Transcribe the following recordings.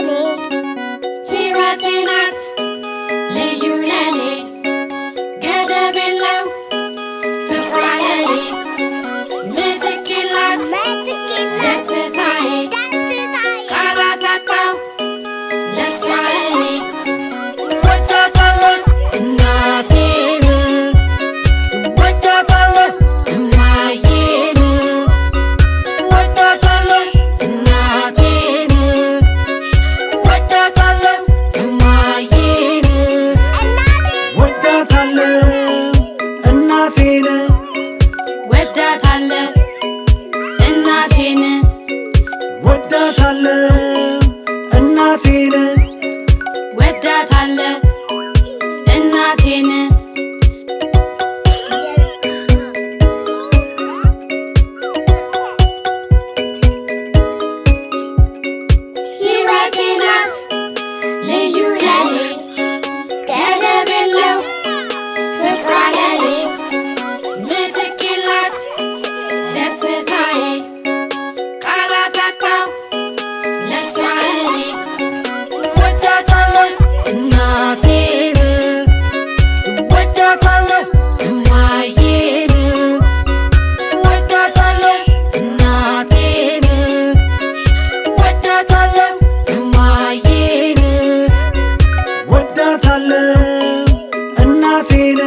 ለኔ፣ ሕይወቴ ናት ልዩ ለኔ፣ ገደብ የለው ፍቅሯ ለኔ፣ ምትክ የላት ደስታዬ፣ ቃላት አጣሁ ለሷ እኔ። ወዳታለሁ እናቴን፣ ወዳታለሁ እማዬን፣ ወዳታለሁ እናቴን፣ ወዳታለሁ እማዬን፣ ወዳታለሁ እናቴን፣ ወዳታለሁ እናቴን፣ ወዳታለሁ እናቴን፣ ወዳታለሁ እናቴን። ሕይወቴ ናት ልዩ ለኔ፣ ገደብ የለው ፍቅሯ ለኔ፣ ምትክ የላት ደስታዬ፣ ቃላት አጣሁ ለሷ እኔ። ወዳታለሁ እናቴን፣ ወዳታለሁ እማዬን፣ ወዳታለሁ እናቴን፣ ወዳታለሁ እማዬን፣ ወዳታለሁ እናቴን፣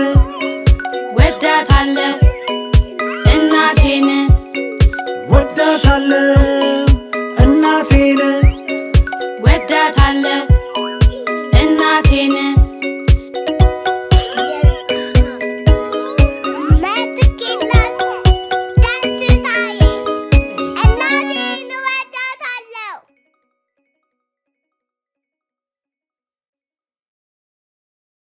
ወዳታለሁ እናቴን፣ ወዳታለሁ እናቴን፣ ወዳታለሁ እናቴን።